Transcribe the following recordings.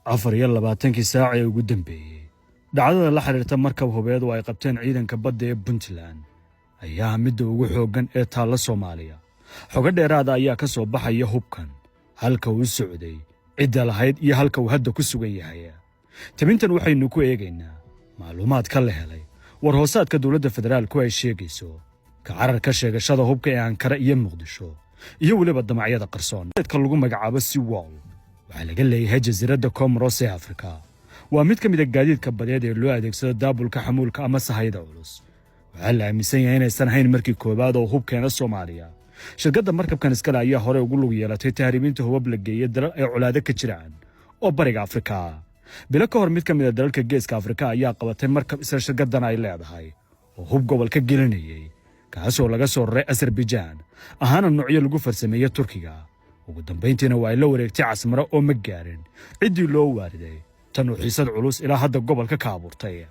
24-kii saac ee ugu dambeeyey, dhacdada la xidhiirta markab hubeed oo ay qabteen ciidanka badda ee Puntland ayaa midda ugu xooggan ee taalla Soomaaliya. Xogo dheeraada ayaa ka soo baxaya hubkan, halka uu socday, cidda lahayd iyo halka uu hadda ku sugan yahay. Tabintan waxaynu ku eegaynaa macluumaadka la helay, war hoosaadka dowladda federaalku ay sheegayso, ka cararka sheegashada hubka ee Ankara iyo Muqdisho, iyo weliba damacyada qarsoon. Ka lagu magacaabo Sea Wall waxaa laga leeyahay jasiiradda Comoros ee Afrika. Waa mid ka mid ah gaadiidka badeed ee loo adeegsado daabulka xamuulka ama sahayda culus. Waxaa la aaminsan yahay inaysan hayn markii koowaad oo hub keena Soomaaliya. Shirkadda markabkan iskale ayaa horey ugu lug yeelatay tahriibinta hubab la geeyey dalal ay colaado ka jiraan oo bariga Afrika. Bilo ka hor, mid ka mid ah dalalka Geeska Afrika ayaa qabatay markab isla shirkaddan ay leedahay oo hub gobolka gelinayay, kaasoo laga soo raray Asarbijaan, ahaana noocyo lagu farsameeyey Turkiga. Ugu dambayntiina waa ay la wareegtay Casmaro oo ma gaarin ciddii loo waariday. Tan uu xiisad culus ilaa hadda gobolka ka abuurtay.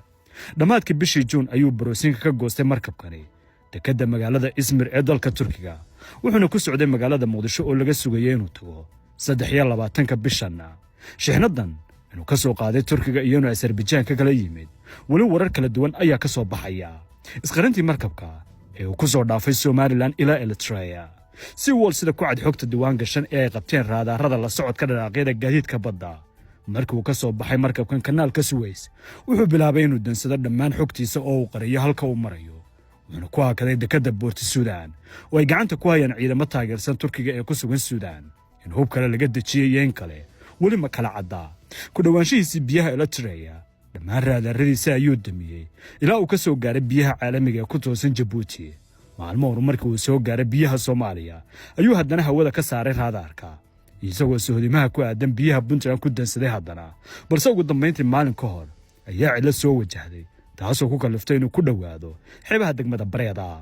Dhammaadkii bishii Juun ayuu baroosiinka ka goostay markabkani dekedda magaalada Ismir ee dalka Turkiga, wuxuuna ku socday magaalada Muqdisho oo laga sugayay inuu tago 23-ka bishanna. Shixnadan inuu ka soo qaaday Turkiga iyo inuu Asarbijaan ka kala yimid, weli warar kala duwan ayaa ka soo baxaya. Isqarintii markabka ee uu ku soo dhaafay Somaliland ilaa Eritreya. Sea Wall, sida ku cad xogta diwaan gashan ee ay qabteen raadaarada la socodka dhanaaqyada gaadiidka badda, markii uu ka soo baxay markabkan kanaalka Suweys, wuxuu bilaabay inuu dansado dhammaan xogtiisa oo uu qariyo halka uu marayo, wuxuuna ku hakaday dekedda Boorti Suudaan oo ay gacanta ku hayaan ciidamo taageersan Turkiga ee ku sugan Suudaan. In hub kale laga dejiyey iyo in kale weli ma kala caddaa. Ku dhowaanshihiisii biyaha Eritreya, dhammaan raadaaradiisa ayuu damiyey ilaa uu ka soo gaaray biyaha caalamiga ee ku toosan Jabuuti. Maalmo hor markii uu soo gaaray biyaha Soomaaliya ayuu haddana hawada ka saaray raadaarka, isagoo sohdimaha ku aadan biyaha Puntland ku dansaday haddana. Balse ugu dambayntii, maalin ka hor ayaa cillo soo wajahday, taasoo ku kalliftay inuu ku dhowaado xeebaha degmada Bareeda.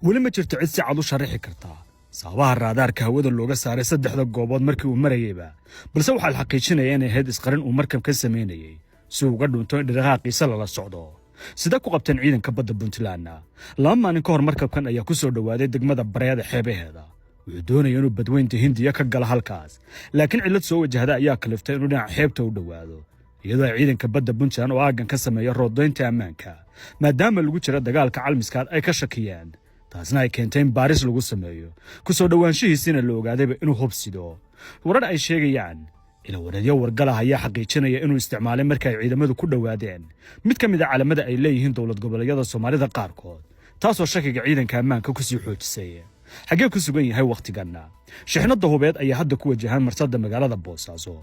Weli ma jirto cid si cad u sharaxi kartaa sababaha raadaarka hawada looga saaray saddexda goobood markii uu marayeyba, balse waxaa la xaqiijinaya inay ahayd isqarin uu markab ka samaynayey si uu uga dhunto in dhaqaaqiisa lala socdo. Sida ku qabteen ciidanka badda Puntlandna, 2 maalin ka hor markabkan ayaa ku soo dhowaaday degmada Bareeda xeebaheeda. Wuxuu doonaya inuu Badweynta Hindiya ka galo halkaas, laakiin cillad soo wajahda ayaa kaliftay inuu dhinaca xeebta u dhowaado, iyadoo ay ciidanka badda Puntland oo aaggan ka sameeya roodoynta ammaanka maadaama lagu jira dagaalka calmiskaad ay ka shakiyeen, taasna ay keentay in baaris lagu sameeyo. Ku soo dhowaanshihiisiina la ogaadayba inuu hubsido. Warar ay sheegayaan ilawareedyo wargalah ayaa xaqiijinaya inuu isticmaalay marka ay ciidamadu ku dhowaadeen mid ka mid ah calamada ay leeyihiin dowlad goboleedyada Soomaalida qaarkood, taasoo shakiga ciidanka ammaanka ku sii xoojisay. Xaggee ku sugan yahay wakhtiganna? Shixnadda hubeed ayaa hadda ku wajahan marsada magaalada Boosaaso.